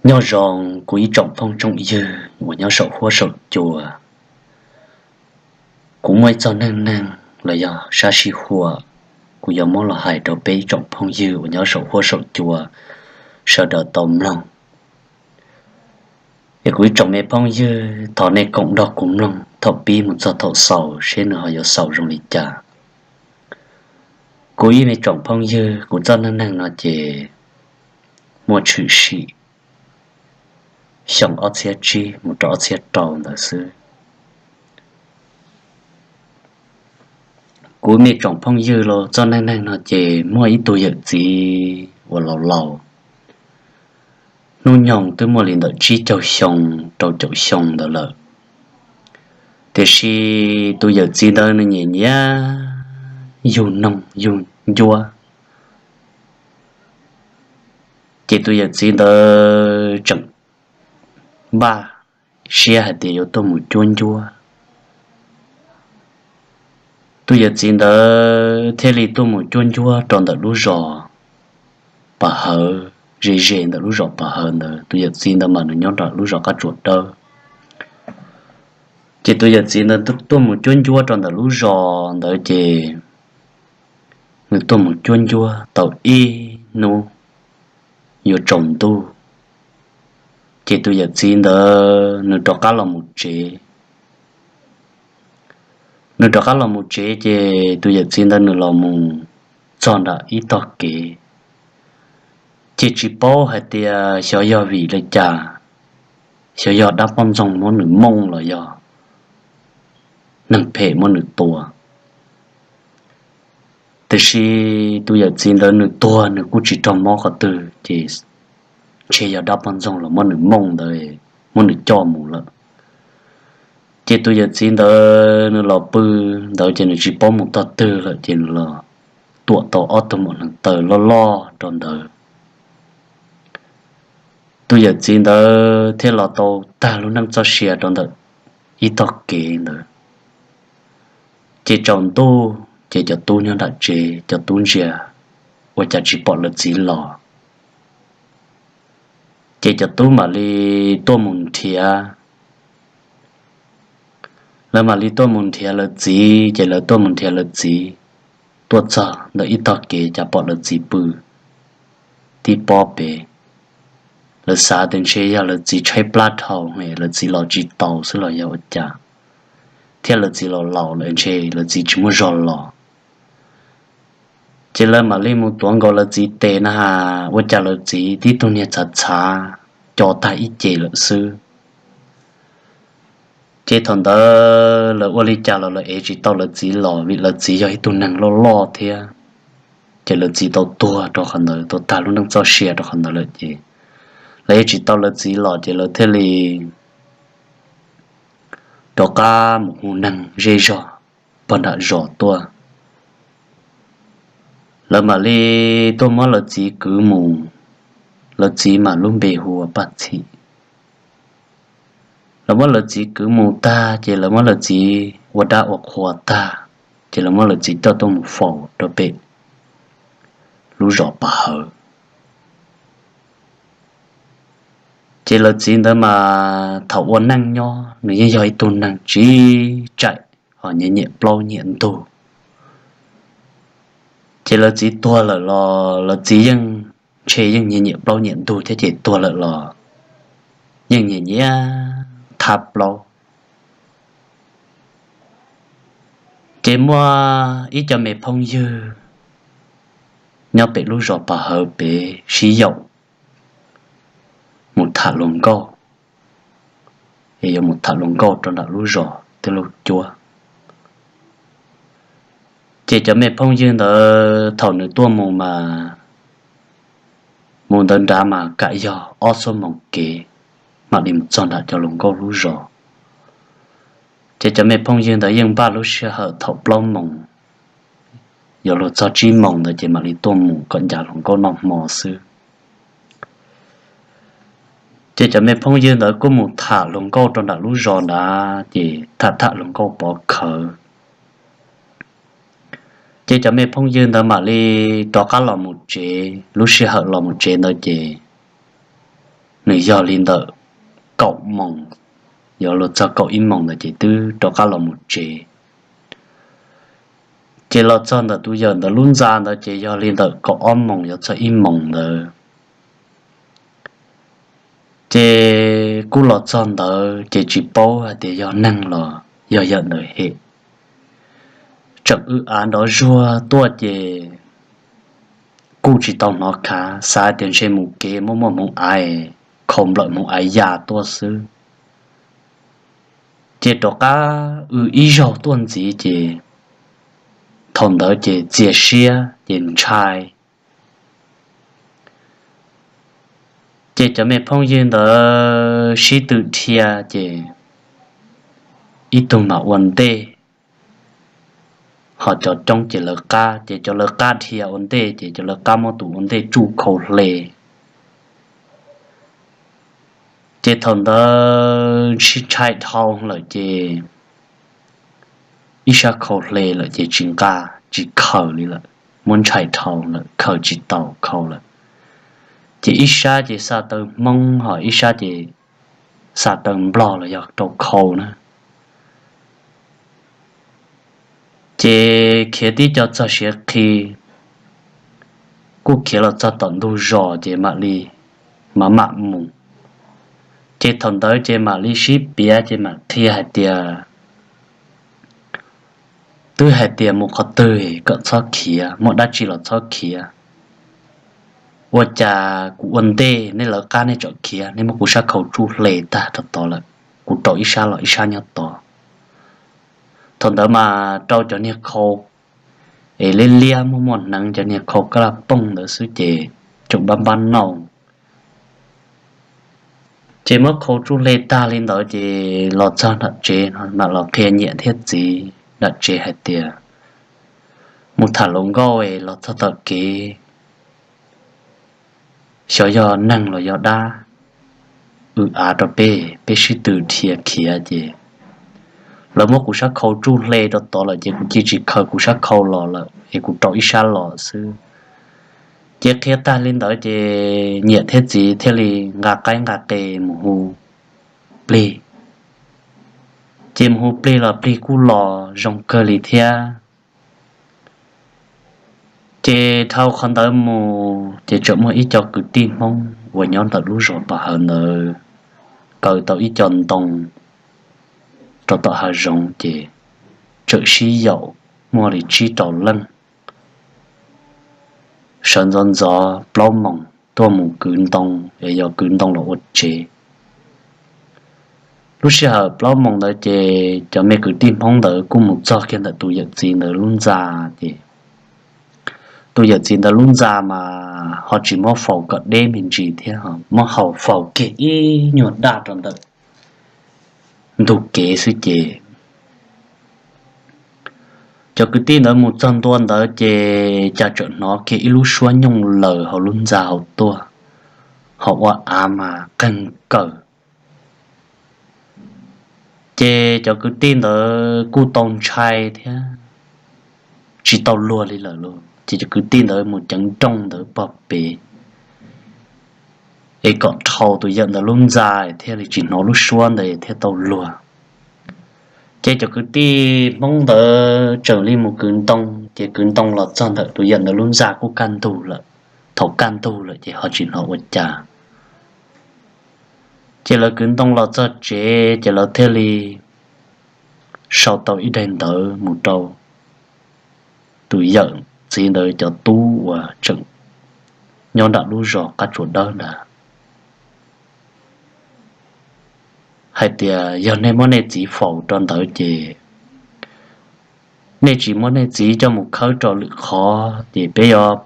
Nyob zoo kuv ib tsoom phooj tsoom ywg uas nyob saum huab saum cua. Kuv muaj ib txoj neej neeg los yog sab sij huam, kuv yuav muab los hais rau peb ib tsoom phooj ywg uas nyob saum huab saum cua sawv daws tau mloog. Es kuv ib tsoom me phooj ywg, thov nej koom nrog kuv mloog thaum pib mus txog thaum xaus seb nws ho yuav xaus zoo li cas. Kuv ib me tsoom phooj ywg, kuv txoj neej neeg no ces muaj tshwm sim xyoo ob txhiab tsib mus rau ob txhiab rau ntawd xwb. Kuv me tsoom phooj ywg, los txoj neej neeg no ces muaj ib tug yawm txiv uas laus laus, hnub nyoog twb muaj li ntawm tsib caug xyoo, rau caum xyoo ntawd lawm. Tiam sis tus yawm txiv ntawd nws nyiam nyiam yug noog yug ncuab. Ces tus yawm txiv ntawd tseem npaj siab hais tias yuav tuaj mus cuab ncuab. Tus yawm txiv ntawd thiaj li tuaj mus cuab ncuab rau ntawm lub zos Pas Hawv, ze ze ntawm lub zos Pas Hawv ntawd. Tus yawm txiv ntawd mas nws nyob rau lub zos Qab Tsuas Dawb. Ces tus yawm txiv ntawd tuaj mus cuab ncuab rau ntawm lub zos ntawd ces nws tuaj mus cuab ncuab tau ib hnub yuav tsaus ntuj, ces tus yawm txiv ntawd nws rov qab los mus tsev. Nws rov qab los mus tsev ces tus yawm txiv ntawd nws los mus txog nram ib tog kev, ces tsis paub hais tias xyov yog vim li cas, xyov yog dab poj ntxoog muab nws mooj los yog neeg phem muab nws tua. Tiam sis tus yawm txiv ntawd nws tuag nws kuj tsis raug mob qhov twg, ces ntshe yog dab poj ntxoog los muab nws mooj ntawd, muab nws coj mus lawm. Ces tus yawm txiv ntawd nws los pw ntawd ces nws tsis paub mus tog twg lawm ces nws los tuam tau ob tug maum hneev taw loj loj rau ntawd. Tus yawm txiv ntawd thiaj los tau tag lub neej txoj sia rau ntawm ib tog kev ntawd. Ces tsaus ntuj ces cov tub nyob nram tsev, cov tub ntsia ua cas tsis pom lawv txiv los. Ces cov tub mam li tuaj mus nrhiav, lawv mam li tuaj mus nrhiav lawv txiv, ces lawv tuaj mus nrhiav lawv txiv tuaj txog ntawm ib tog kev cas pom lawv txiv pw tib pob pem. Lawv xav tias ntshe yog lawv txiv tshaib plab dhau, lawv txiv los tsis tau xwb los yog ua cas, thiab lawv txiv los laus lawm ntshe lawv txiv tsis muaj zog los. Ces lawv mam li mus tuav nkaus lawv txiv tes na has, ua cas lawv txiv tib tug niag txhav txhav, co tag ib ce lawm xwb. Ces thaum ntawd lawv ua li cas los lawv ev tsis tau lawv txiv los, vim lawv txiv yog ib tug neeg loj loj thiab. Ces lawv txiv tau tuag rau qhov ntawd, tau tag lub neej txoj sia rau qhov ntawd lawm ces lawv ev tsis tau lawv txiv los ces lawv thiaj li rov qab mus hu neeg zej zog pog nram zos tuaj. Lawv mam li tuaj muab lawv txiv kwv mus. Lawv txiv mas lub npe hu ua Paj Txhim. Lawv muab lawv txiv kwv mus tag ces lawv muab lawv txiv ua dab ua qhua tag, ces lawv muab lawv txiv coj tuaj mus faus rau pem lub zos Pas Hawv. Ces lawv txiv ntawd mas thaum ua neej nyob nws yeej yog ib tug neeg tsiv tsaim, ho nyiam nyiam plaub nyiam ntug. Ces lawv txiv tuag lawm los lawv txiv yeej, ntshe yeej nyiam nyiam plaub nyiam ntug thiab ces tuag lawm los yeej nyiam nyiam thab plaub. Ces muaj ib co me phooj ywg nyob pem lub zos Pas Hawv pem sib yaum mus tham hluas nkauj, es yuav mus tham hluas nkauj rau nram lub zos Tij Lauj Cuab. Ces cov me phooj ywg ntawd thaum nws tuaj mus mas, mus ntawd nrad mas kam yog ob xuab moos kev mam li mus txog nram cov hluas nkauj lub zos. Ces cov me phooj ywg ntawd yeej npaj lub sij hawm thaum plaub moos yuav luag txog tsib moos ntawd ces mam li tuaj mus kom ncav hluas nkauj noj hmo xwb. Ces cov me phooj ywg ntawd kuj mus tham hluas nkauj rau nram lub zos nrad, ces tham tham hluas nkauj pov khawv. Ces cov me phooj ywg ntawd mam li rov qab los mus tsev. Lub sij hawm los mus tsev ntawd ces nws yog li ntawm kaum moos, yuav luag txog kaum ib moos ntawd ces twb rov qab los mus tsev. Ces los txog ntawm tus yawm ntawd lub ntxa ntawd ces yog li ntawm kaum ob moos yuav txog ib moos ntawd. Ces kuj los txog ntawd ces tsis paub hais tias yog neeg los yog yawm ntawd hem. Tseem w av nrov zuag tuaj ces kuj tsis tau hnov khav, xav tias ntshe mus kev muaj muaj hmoov aiv, khaus nplawm hmoov aiv ya tuaj xwb. Ces rov qab w ib zaug tuaj ntxiv ces thaum ntawd ces txias siab ces ntshai. Ces cov me phooj ywg ntawd sib tw dhia ces ib tug mas ua ntej, ho cov coob ces lawv qab, ces cov lawv qab dhia ua ntej ces cov lawv qab muab tus ua ntej tsuj khau hle. Ces thaum ntawd ntshai dhau lawm ces ib sab khau hle lawm ces tsis nqa, tsis khaws li lawm, muab ntshai dhau lawm khaws tsis tau khau lawm. Ces ib sab ces xa taw Hmoob ho ib sab ces xa taw Nplog los yog rau khau na. Ces khiav tib co txog siav qhi, kuj khiav los txog tom ntug zos ces mam li mam mam mus. Ces thaum ntawd ces mam li sib piav ces mam qhia hais tias, twb hais tias mus qhov twg kom txhob khiav, muaj dab tsi los txhob khiav. Ua cas kuv ua ntej nej lawv qab nej tsom khiav, nej muab kuv sab khau tsuj hle tag rau tod lawm, kuv rau ib sab los ib sab nyob tod. Thaum ntawd mas rau cov niag khau es liab liab muaj muaj hneev, cov niag khau kaj laj pooj ntawd xwb ces tseem npab npab nauj. Ces muab khau tsuj hle tag li ntawd ces los txog nram tsev no mam los qhia niam thiab txiv nram tsev hais tias mus tham hluas nkauj es los txog tom kev xyov yog neeg los yog dab, w av rau peb, peb sib tw dhia khiav ces lawv muab kuv sab khau tsuj hle rau tod lawm ces kuv cia tsis khaws kuv sab khau los lawm es kuv rau ib sab los xwb. Ces qhia tag li ntawd ces niam thiab txiv thiaj li nqa qaib nqa qe mus hu plig. Ces mus hu plig los plig kuj los zoo kawg li thiab. Ces dhau qhov ntawd mus ces tseem muaj ib co kwv tij Hmoob uas nyob ntawm lub zos pov hawv ntawd kaw tau ib co ntoo rau tom hav zoov ces tseem sib yaum muaj li tsib rau leej sawv ntxov ntxov plaub moos tuaj mus kwv ntoo es yog kwv ntoo los ua tsev. Lub sij hawm plaub moos ntawd ces cov me kwv tij Hmoob ntawd kuj mus txog kiag ntawm tus yawm txiv ntawd lub ntxa ces tus yawm txiv ntawd lub ntxa mas ho tsis muab faus kom deb me ntsis thiab, muab faus kiag ib nyuag daj rau ntawm ntug kev xwb ces cov kwv tij ntawd mus txog ntua ntawd ces cas tseem hnov kiag ib lub suab nyooj laws hauv lub ntxa hauv tuaj, ho ua av mas qeeg kawm. Ces cov kwv tij ntawd kuj tau ntshai thiab tsis tau luag li lawm lauj, ces cov kwv tij ntawd mus ceev nrooj ntawd pog pem es kom dhau tus yawm ntawd lub ntxa thiaj li tsis hnov lub suab ntawd thiaj tau luag. Ces cov kwv tij Hmoob ntawd tseem li mus kwv ntoo, ces kwv ntoo los txog ntawm tus yawm ntawd lub ntxa kuj kaj ntug lawm. Thaum kaj ntug lawm ces ho tsis hnov ua cas. Ces lawv kwv ntoo los txog tsev ces lawv thiaj li sau tau ib daim ntawv mus rau tus yawm txiv ntawd cov tub uas tseem nyob nram lub zos qab tsuas dawb ntawd hais tias yog nej muab nej txiv faus rau ntawd ces nej tsis muab nej txiv coj mus khawb rau lwm qhov ces peb yuav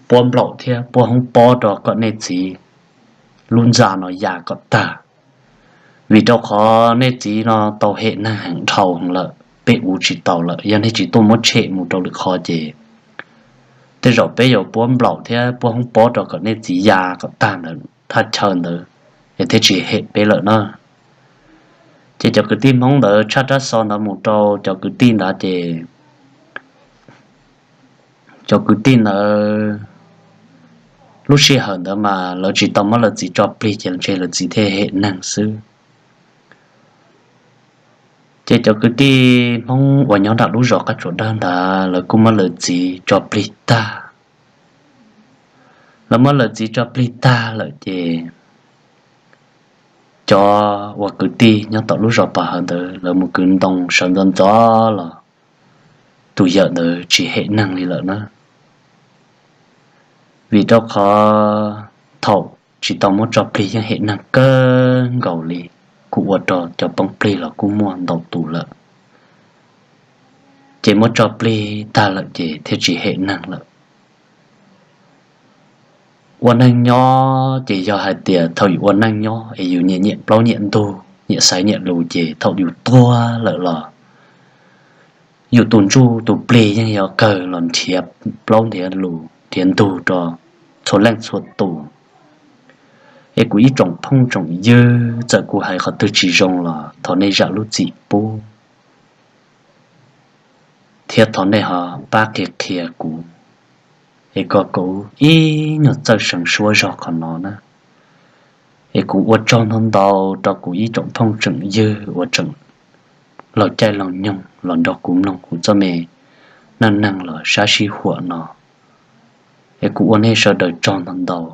puab nplaum thiab puab hoob pob rau kom nej txiv lub ntxa no ya kom tag. Vim rau qhov nej txiv no tau hem neeg heev dhau lawm, peb ua tsis tau lawm. Yog nej tsis tuaj muab tshem mus rau lwm qhov ces tej zaum peb yuav puab nplaum thiab puab hoob pob rau kom nej txiv ya kom tag ntawd thaj chaw ntawd es thiaj tsis hem peb lawm na. Ces cov kwv tij Hmoob ntawd tshaj rab xov ntawd mus rau cov kwv tij ntawd ces cov kwv tij ntawd lub sij hawm ntawd mas lawv tsis tau muab lawv txiv tso plig ces ntshe lawv txiv thiaj hem neeg xwb. Ces cov kwv tij Hmoob uas nyob nram lub zos Qab Tsuas Dawb ntawd lawv kuj muab lawv txiv tso plig tag. Lawv muab lawv txiv tso plig tag lawm ces cov uas kwv tij nyob tom lub zos Pov Hawv ntawd lawv mus kwv ntoo sawv ntxov ntxov los tus yawm ntawd tsis hem neeg li lawm na. Vim rau qhov thaum tsis tau muab tso plig yeej hem neeg kawg nkaus li, kuj ua rau cov poob plig los kuj muaj ntau tus lawm. Ces muab tso plig tag lawm ces thiaj tsis hem neeg lawm. Ua neej nyob ces yog hais tias thaum yus ua neej nyob es yus nyiam nyiam plaub nyiam ntug nyiam xaiv nyiam lus ces thaum yus tuag lawm los yus tus ntsuj tus plig yeej yuav kawg los nrhiav plaub nrhiav lus nrhiav ntug rau txhua leej txhua tus. Es kuv ib tsoom phooj tsoom ywg, txawm kuv hais qhov twg tsis zoo los thov nej zam lub txim pub thiab thov nej ho pab qhia qhia kuv es kom kuv ib nyuag txawj seev suab zog qhov no na. Es kuv ua tsaug ntau ntau rau kuv ib tsoom phooj tsoom ywg uas tseem laug caij laug nyoog los nrog kuv mloog kuv txoj me neej neeg los sab sib huam no. Es kuv ua nej sawv daws tsaug ntau ntau.